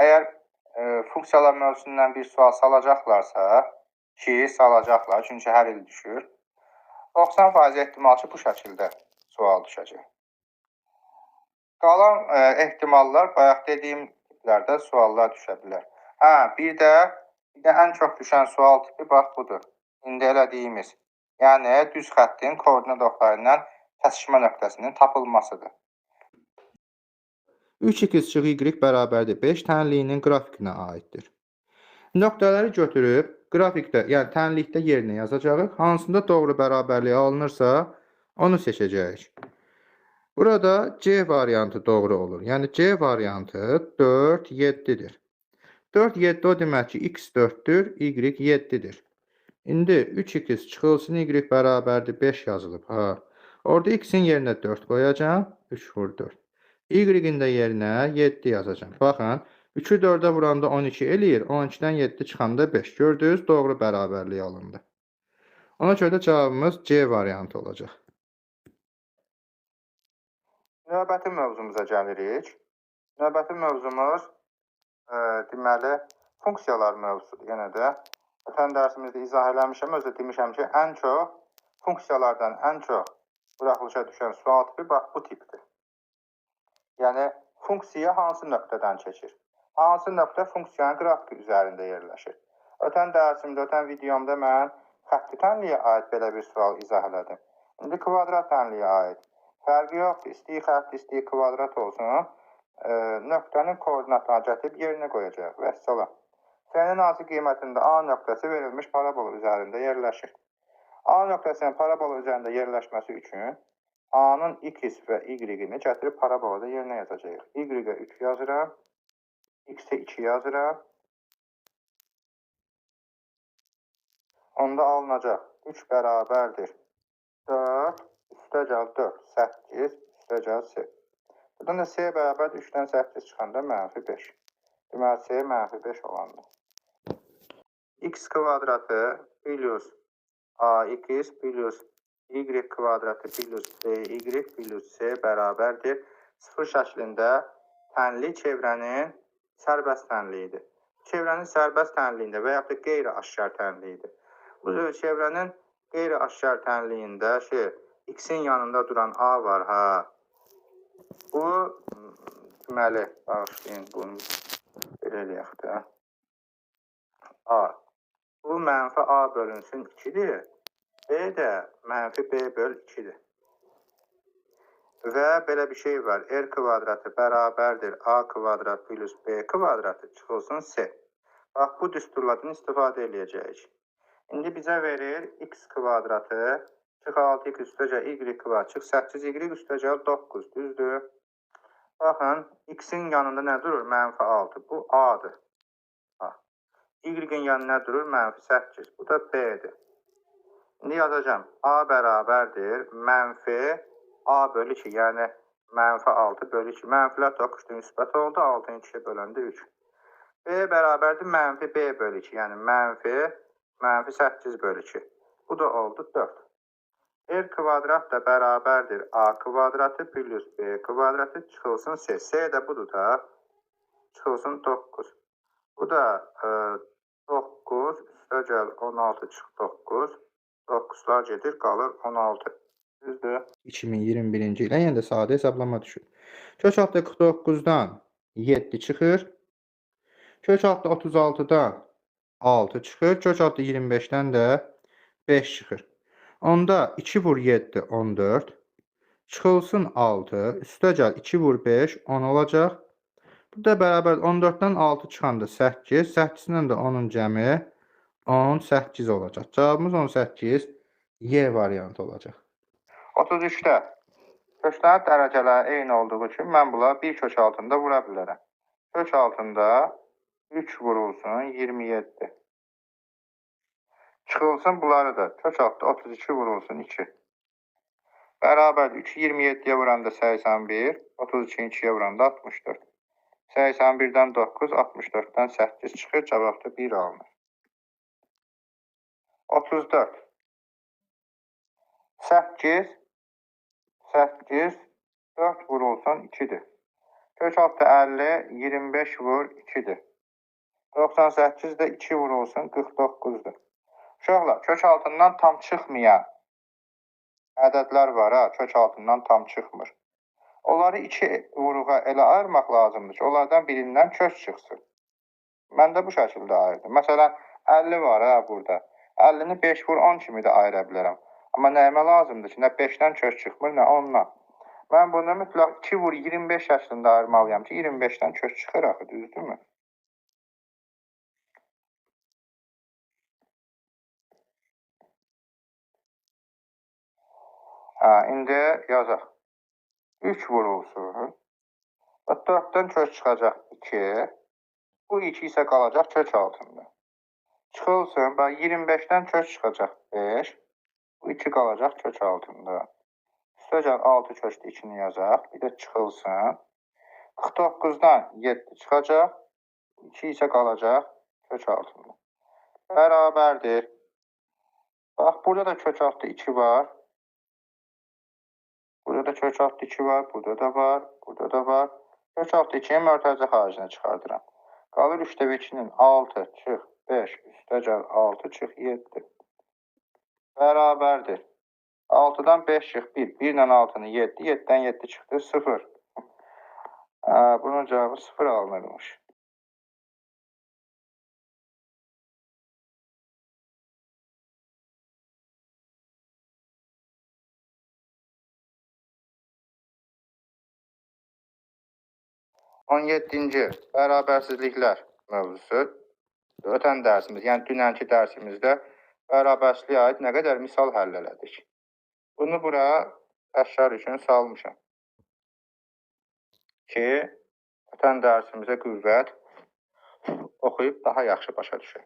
Əgər funksiyalar mövzusundan bir sual salacaqlarsa, ki, salacaqlar, çünki hər il düşür, 90% ehtimal ki, bu şəkildə sual düşəcək. Qalan ehtimallar, bayaq dediyim tiplərdə suallar düşə bilər. Hə, bir də ən çox düşən sual tipi bax budur. İndi elədiyimiz. Yəni, düz xəttin koordinat oxları ilə kəsişmə nöqtəsinin tapılmasıdır. 3x çıx y bərabərdir 5 tənliyinin qrafikinə aiddir. Nöqtələri götürüb qrafikdə, yəni tənlikdə yerinə yazacağıq. Hansında doğru bərabərlik alınırsa, onu seçəcəyik. Burada C variantı doğru olur. Yəni C variantı 4, 7-dir. 4, 7 o demək ki, x 4-dür, y 7-dir. İndi 3x çıxılsın, y bərabərdir 5 yazılıb. Ha. Orada x-in yerinə 4 qoyacağam. 3 vur 4. Y-in də yerinə 7 yazacağam. Baxın, 3-ü 4-ə vuranda 12 eləyir. 12-dən 7 çıxanda 5. Gördünüz, doğru bərabərlik alındı. Ona görə də cavabımız C variantı olacaq. Növbəti mövzumuza gəlirik. Növbəti mövzumuz deməli, funksiyalar mövzusudur. Yenə də ötən dərsimizdə izah eləmişəm, özü demişəm ki, ən çox funksiyalardan ən çox buraxılışa düşən sual tipi bax bu tipdir. Yəni, funksiya hansı nöqtədən keçir? Hansı nöqtə funksiyanın qrafiki üzərində yerləşir? Ötən dərsimdə, ötən videomda mən xətti tənliyə aid belə bir sual izah elədim. İndi kvadrat tənliyə aid. Fərqi yoxdur, istəyi xətt, istəyi kvadrat olsun. Nöqtənin koordinatlarını gətirib yerinə qoyacaq. Vəssalam. F-nin hansı qiymətində A nöqtəsi verilmiş parabola üzərində yerləşir? A nöqtəsinin parabola üzərində yerləşməsi üçün A-nın x və y-ini gətirib parabolada yerinə yazacağıq. Y-ə 3 yazıram, x-ə 2 yazıram. Onda alınacaq 3 bərabərdir 4, üstəgəl 4, 8, üstəgəl c. Buradan da c bərabərdir 3-dən 8 çıxanda mənfi 5. Deməli, c mənfi 5 olandır. X kvadratı plus ax plus y kvadratı plus by plus c bərabərdir 0 şəklində tənlik çevrənin sərbəst tənliyidir. Çevrənin sərbəst tənliyində və yaxud da qeyri-aşkar tənliyidir. Bu çevrənin qeyri-aşkar tənliyində x-in yanında duran a var, ha. Bu, deməli, bağışlayın, bunu belə eləyək də. A. Bu mənfi a bölünsün 2-dir. B də mənfi B böl 2-dir. Və belə bir şey var. R kvadratı bərabərdir A kvadrat plus B kvadratı çıxılsın C. Bax, bu düsturlardan istifadə eləyəcəyik. İndi bizə verir x kvadratı çıx 6x üstəgəl y kvadrat çıx 8y üstəgəl 9, düzdür? Baxın, x-in yanında nə durur? Mənfi 6. Bu A-dır. A. Y-in yanında nə durur? Mənfi 8. Bu da B-dir. İndi yazacağam. A bərabərdir mənfi A bölü 2, yəni mənfi 6 bölü 2. Mənfilər toqquşdu, müsbət oldu. 6-nı 2-yə böləndə 3. B bərabərdir mənfi B bölü 2, yəni mənfi 8 bölü 2. Bu da oldu 4. R kvadrat da bərabərdir A kvadratı plus B kvadratı çıxılsın C. C də budur da. Çıxılsın 9. Bu da 9, üstəgəl 16 çıx 9. 9'lar gedir, qalır 16. Düzdür? 2021-ci ilə yenə də sadə hesablama düşür. Kök altı 49-dan 7 çıxır. Kök altı 36-dan 6 çıxır. Kök altı 25-dən də 5 çıxır. Onda 2 vur 7, 14. Çıxılsın 6. Üstəgəl 2 vur 5, 10 olacaq. Bu da bərabər 14-dən 6 çıxanda 8. 8-dən də 10-un cəmi 18 olacaq. Cavabımız 18 Y variantı olacaq. 33-də köklərin dərəcələri eyni olduğu üçün mən buna bir kök altında vura bilərəm. Kök altında 3 vurulsun 27. Çıxılsın bunları da. Kök altında 32 vurulsun 2. Bərabərdir. 3-ü 27-yə vuranda 81, 32-ni 2-yə vuranda 64. 81-dən 9, 64-dən 8 çıxır. Cavab da 1 alınır. 34. 8, 8, 4 vurulsun 2-dir. Kök altı 50, 25 vur 2-dir. 98 də 2 vurulsun, 49-dur. Uşaqlar, kök altından tam çıxmayan ədədlər var, ha, kök altından tam çıxmır. Onları 2 vuruğa elə ayırmaq lazımdır ki, onlardan birindən kök çıxsın. Mən də bu şəkildə ayırdım. Məsələn, 50 var ha burada. 50-ni 5 vur 10 kimi də ayıra bilərəm. Amma nəyimə lazımdır ki, nə 5-dən kök çıxmır, nə 10-dan. Mən bunu mütləq 2 vur 25 şəklində ayırmalıyam ki, 25-dən kök çıxır axı, düzdürmü? Hə, indi yazaq. 3 vurulsun. 4-dən kök çıxacaq 2. Bu 2 isə qalacaq kök altında. Çıxılsın, bax 25-dən kök çıxacaq 5. Bu 2 qalacaq kök altında. Üstəgəl 6 kökdə 2-ni yazaq. Bir də çıxılsın. 49-dan 7 çıxacaq. 2 isə qalacaq kök altında. Bərabərdir. Bax, burada da kök altı 2 var. Burada da kök altı 2 var. Burada da var. Burada da var. Kök altı 2-ni mörtəzə xaricinə çıxardıram. Qalır 3 dəfə 2-nin 6 çıx 5 üstəgəl 6 çıx 7. Bərabərdir. 6-dan 5 çıx 1. 1 ilə 6-nı 7. 7-dən 7 çıxdı 0. Bunun cavabı 0 alınırmış. On yeddinci bərabərsizliklər mövzusu. Ötən dərsimiz, yəni dünənki dərsimizdə bərabərsizliyə aid nə qədər misal həll elədik. Bunu bura təkrar üçün salmışam ki, ötən dərsimizə qüvvət oxuyub daha yaxşı başa düşək.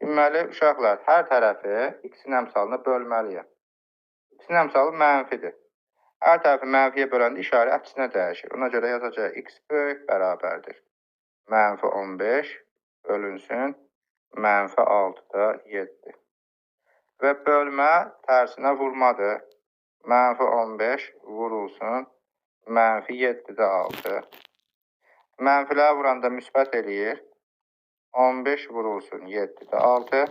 Deməli, uşaqlar, hər tərəfi x-in əmsalına bölməliyəm. X-in əmsalı mənfidir. Hər tərəfi mənfiyə böləndə işarə əksinə dəyişir. Ona görə yazacaq x böyük bərabərdir. Mənfi 15 bölünsün mənfi 6-da 7. Və bölmə tərsinə vurmadır. Mənfi 15 vurulsun mənfi 7-də 6. Mənfilər vuranda müsbət eləyir. 15 vurulsun 7-də 6.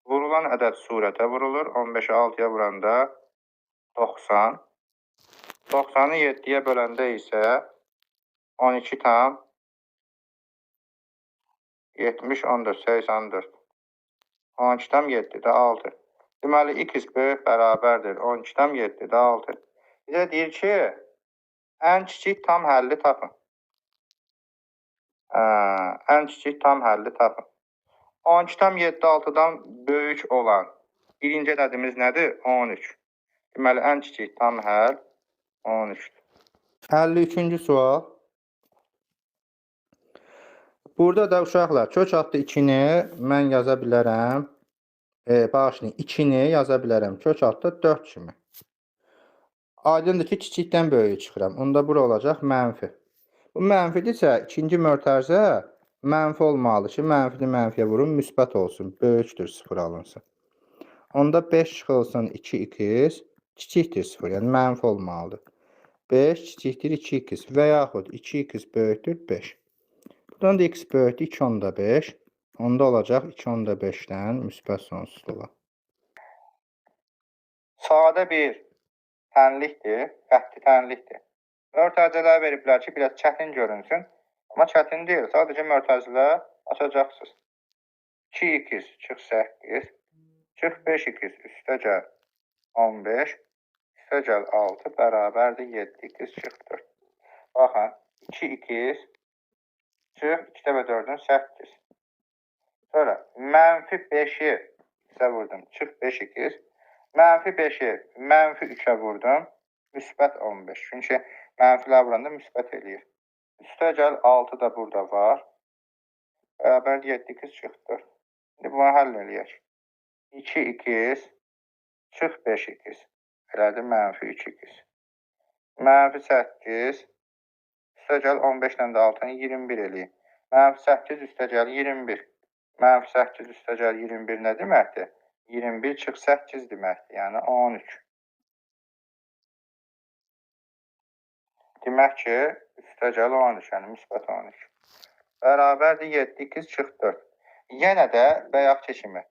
Vurulan ədəd surətə vurulur. 15-i 6-ya vuranda 90. 90-ı 7-yə böləndə isə 12 tam 70, 14, 84. 12 tam 7-də 6. Deməli, x böyük bərabərdir. 12 tam 7-də 6. Bizə deyir ki, ən kiçik tam həlli tapın. Ən kiçik tam həlli tapın. 12 tam 7-də 6-dan böyük olan birinci ədədimiz nədir? 13. Deməli, ən kiçik tam həll 13-dür. 53-cü sual. Burada da uşaqlar, kök altı 2-ni mən yaza bilərəm. Bağışlayın, 2-ni yaza bilərəm. Kök altı 4 kimi. Aydındır ki, kiçikdən böyüyü çıxıram. Onda bura olacaq mənfi. Bu mənfidirsə, ikinci mörtərzə mənfi olmalıdır ki, mənfini mənfiyə vurun, müsbət olsun. Böyükdür, 0 alınsın. Onda 5 çıxılsın 2x, kiçikdir 0, yəni mənfi olmalıdır. 5 kiçikdir 2x və yaxud 2x böyükdür 5. Buradan da x böyükdür 2,5. Onda olacaq 2,5-dən müsbət sonsuzluğa. Sadə bir tənlikdir, xətti tənlikdir. Mörtəzələr veriblər ki, biraz çətin görünsün. Amma çətin deyil, sadəcə mörtəzələr açacaqsınız. 2x çıx 8, çıx 5x üstə gəl 15, üstə gəl 6 bərabərdir 7x çıx 4. Baxın, 2x çıx 2 dəfə 4-ün 8. Sonra mənfi 5-i x-ə vurdum, çıx 5x. Mənfi 5-i mənfi 3-ə vurdum, müsbət 15. Çünki mənfilər vuranda müsbət eləyir. Üstə gəl 6 da burada var. Bərabər 7x çıx 4. İndi bunu həll eləyək. 2x çıx 5x. Elədir mənfi 3x. Mənfi 8. Üstə gəl 15 ilə də 6-nı 21 eləyir. Mənfi 8 üstə gəl 21. Mənfi 8 üstə gəl 21 nə deməkdir? 21 çıx 8 deməkdir, yəni 13. Demək ki, üstəgəl 13, yəni müsbət 13. Bərabərdir 7x çıx 4. Yenə də bayaqki kimi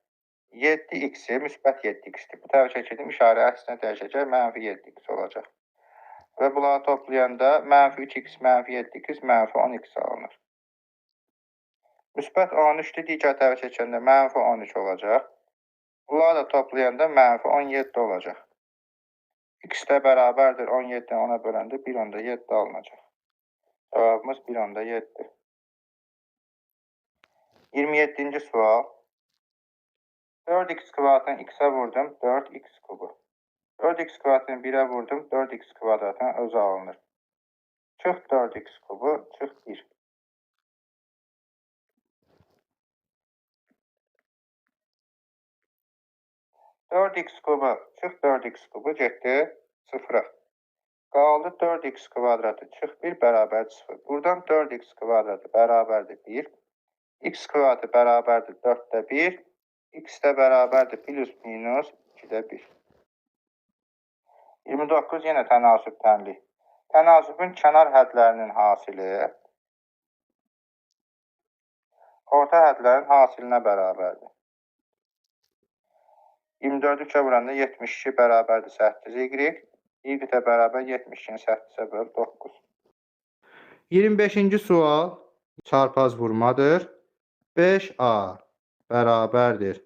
7x-i müsbət 7x-dir. Bu tərəfə çəkildim, işarə əksinə dəyişəcək, mənfi 7x olacaq. Və bunları toplayanda mənfi 3x, mənfi 7x, mənfi 10x alınır. Müsbət 13-dür, digər tərəfə çəkəndə mənfi 13 olacaq. Bunları da toplayanda mənfi 17 olacaq. X də bərabərdir 17-dən 10-a böləndə 1,7 alınacaq. Cavabımız 1,7. 27-ci sual. 4x kvadratını x-ə vurdum, 4x kubu. 4x kvadratını 1-ə vurdum, 4x kvadratının özü alınır. Çıx 4x kubu, çıx 1. 4x kubu, çıx 4x kubu getdi 0-a. Qaldı 4x kvadratı çıx 1 bərabərdir 0. Buradan 4x kvadratı bərabərdir 1. X kvadratı bərabərdir 4-də 1. X də bərabərdir plus minus 2-də 1. 29 yenə tənasüb tənlik. Tənasübün kənar hədlərinin hasili orta hədlərin hasilinə bərabərdir. 24-ü 3-ə vuranda 72 bərabərdir 8y. Y də bərabər 72-ni 8-ə böl 9. 25-ci sual çarpaz vurmadır. 5A bərabərdir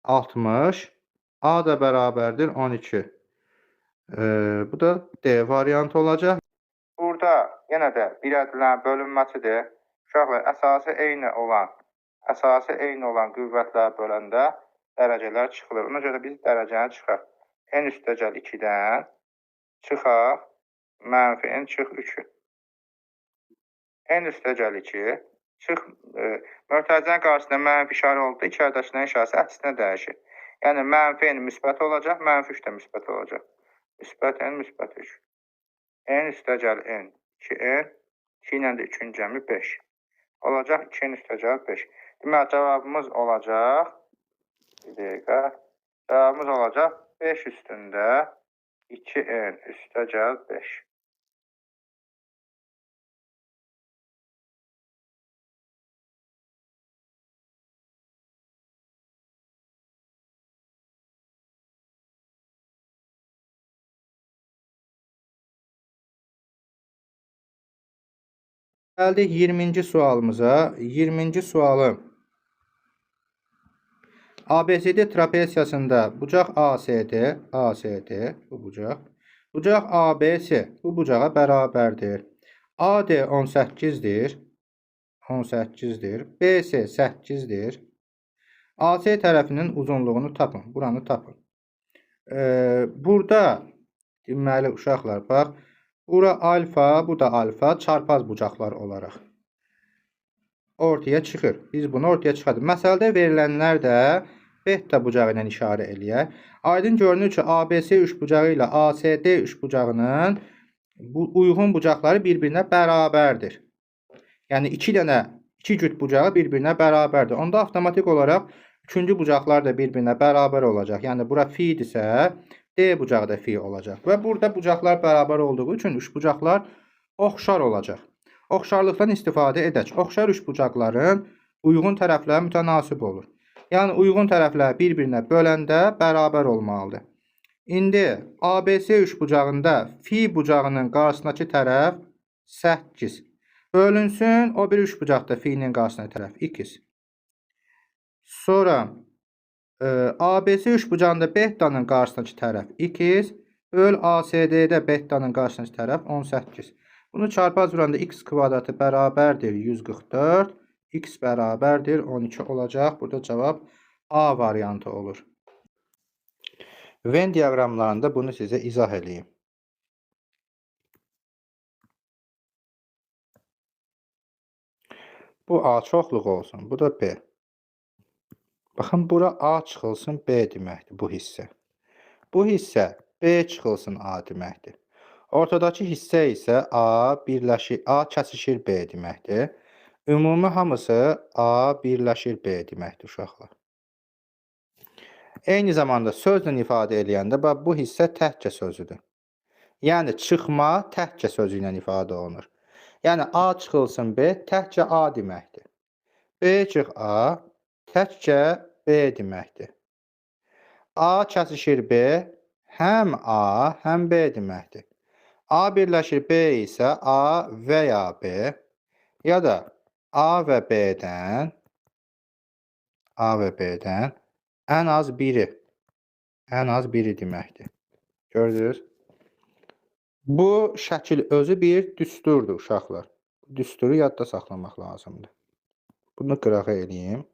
60. A da bərabərdir 12. Bu da D variantı olacaq. Burada yenə də bir ədlərin bölünməsidir. Uşaqlar, əsası eyni olan qüvvətləri böləndə dərəcələr çıxılır. Ona görə biz dərəcəni çıxaq. N üstəgəl 2-dən çıxaq, mənfi N çıx 3-ü. N üstəgəl 2, çıx, mötərizənin qarşısında mənfi işarə oldu, içəridəkilərin işarəsi əksinə dəyişir. Yəni, mənfi N müsbət olacaq, mənfi 3 də müsbət olacaq. Müsbət N, müsbət 3. N üstəgəl N, 2N, 2 ilə də 3-ün cəmi 5. Olacaq 2N üstəgəl 5. Deməli, cavabımız olacaq, bir dəqiqə, cavabımız olacaq 5 üstündə 2N üstəgəl 5. Gəldik 20-ci sualımıza. 20-ci sualım. ABCD trapesiyasında bucaq ASD, ASD bu bucaq, bucaq ABC bu bucağa bərabərdir. AD 18-dir, 18-dir, BC 8-dir. AC tərəfinin uzunluğunu tapın, buranı tapın. Burada deməli uşaqlar, bax, bura alfa, bu da alfa, çarpaz bucaqlar olaraq ortaya çıxır. Biz bunu ortaya çıxardıq. Məsələdə verilənlər də beta bucağı ilə işarə eləyər. Aydın görünür ki, ABC üçbucağı ilə ASD üçbucağının bu uyğun bucaqları bir-birinə bərabərdir. Yəni iki cüt bucağı bir-birinə bərabərdir. Onda avtomatik olaraq üçüncü bucaqlar da bir-birinə bərabər olacaq. Yəni bura fi-dirsə, D bucağı da fi olacaq. Və burada bucaqlar bərabər olduğu üçün üçbucaqlar oxşar olacaq. Oxşarlıqdan istifadə edək. Oxşar üçbucaqların uyğun tərəfləri mütənasib olur. Yəni uyğun tərəfləri bir-birinə böləndə bərabər olmalıdır. İndi ABC üçbucağında fi bucağının qarşısındakı tərəf 8. Bölünsün o bir üçbucaqda fi-nin qarşısındakı tərəf x. Sonra ABC üçbucağında betanın qarşısındakı tərəf x, böl ACD-də betanın qarşısındakı tərəf 18. Bunu çarpaz vuranda x kvadratı bərabərdir 144, x bərabərdir 12 olacaq. Burada cavab A variantı olur. Venn diaqramlarında bunu sizə izah eləyim. Bu A çoxluğu olsun, bu da B. Baxın, bura A çıxılsın B deməkdir bu hissə. Bu hissə B çıxılsın A deməkdir. Ortadakı hissə isə A birləşir, A kəsişir B deməkdir. Ümumi hamısı A birləşir B deməkdir uşaqlar. Eyni zamanda sözlə ifadə eləyəndə bax, bu hissə təkcə sözüdür. Yəni çıxma təkcə sözü ilə ifadə olunur. Yəni A çıxılsın B təkcə A deməkdir. B çıx A təkcə B deməkdir. A kəsişir B həm A, həm B deməkdir. A birləşir B isə A və ya B ya da A və B-dən ən az biri, deməkdir. Gördünüz? Bu şəkil özü bir düsturdur uşaqlar. Düsturu yadda saxlamaq lazımdır. Bunu qırağa eləyim.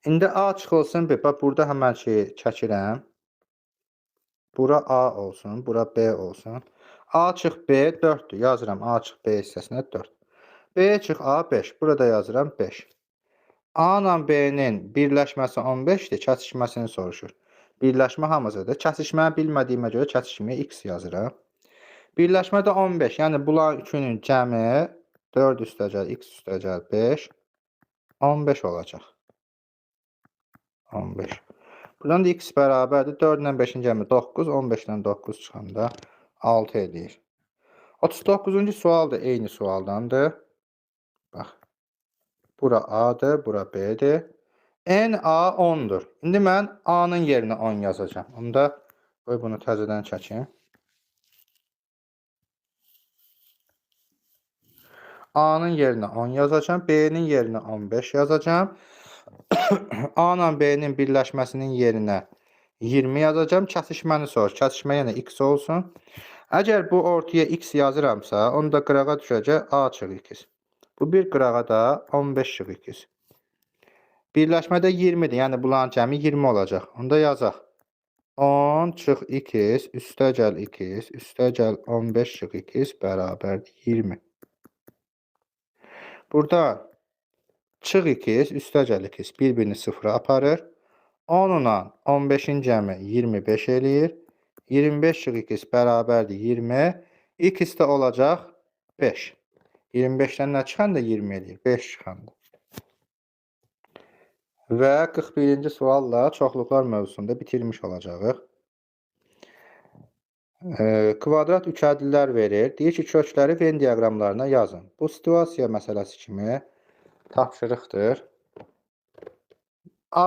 İndi A çıxılsın B. Bax, burada həmən şeyi çəkirəm. Bura A olsun, bura B olsun. A çıx B 4-dür. Yazıram A çıx B hissəsinə 4. B çıx A 5. Burada yazıram 5. A ilə B-nin birləşməsi 15-dir. Kəsişməsini soruşur. Birləşmə hamısıdır. Kəsişməni bilmədiyimə görə kəsişməyə x yazıram. Birləşmə də 15. Yəni bunların üçünün cəmi 4 üstəgəl x üstəgəl 5 15 olacaq. 15. Buradan da x bərabərdir. 4 ilə 5-in cəmi 9. 15-dən 9 çıxanda 6 eləyir. 39-cu sual da eyni sualdandır. Bax. Bura A-dır, bura B-dir. NA 10-dur. İndi mən A-nın yerinə 10 yazacağam. Onda qoy bunu təzədən çəkim. A-nın yerinə 10 yazacağam. B-nin yerinə 15 yazacağam. A ilə B-nin birləşməsinin yerinə 20 yazacağam. Kəsişməni sor. Kəsişmə yenə x olsun. Əgər bu ortaya x yazıramsa, onda qırağa düşəcək A çıx x. Bu bir qırağa da 15 çıx x. Birləşmədə 20-dir. Yəni bunların cəmi 20 olacaq. Onda yazaq. 10 çıx x üstəgəl x üstəgəl 15 çıx x bərabərdir 20. Burada çıx x üstəgəl x bir-birini sıfıra aparır. 10 ilə 15-in cəmi 25 eləyir. 25 çıx x bərabərdir 20. X də olacaq 5. 25-dən nə çıxanda 20 eləyir? 5 çıxanda. Və 41-ci sualla çoxluqlar mövzusunda bitirmiş olacağıq. Kvadrat üçədlilər verir. Deyir ki, kökləri Venn diaqramlarına yazın. Bu situasiya məsələsi kimi tapşırıqdır. A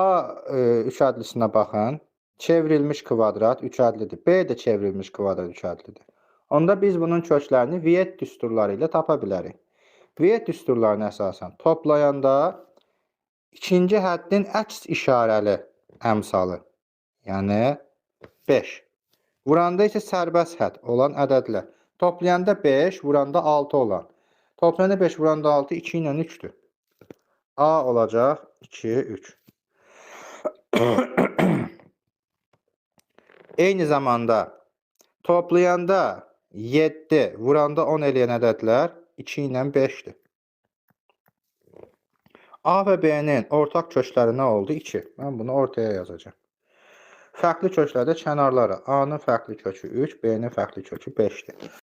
üçədlisinə baxın. Çevrilmiş kvadrat üçədlidir. B də çevrilmiş kvadrat üçədlidir. Onda biz bunun köklərini Viet düsturları ilə tapa bilərik. Viet düsturlarına əsasən toplayanda ikinci həddin əks işarəli əmsalı, yəni 5. Vuranda isə sərbəst hədd olan ədədlər. Toplayanda 5, vuranda 6 olan. Toplayanda 5, vuranda 6, 2 ilə 3-dür. A olacaq 2, 3. Eyni zamanda toplayanda 7, vuranda 10 eləyən ədədlər 2 ilə 5-dir. A və B-nin ortaq kökləri nə oldu? 2. Mən bunu ortaya yazacağam. Fərqli köklərdə kənarları. A-nın fərqli kökü 3, B-nin fərqli kökü 5-dir.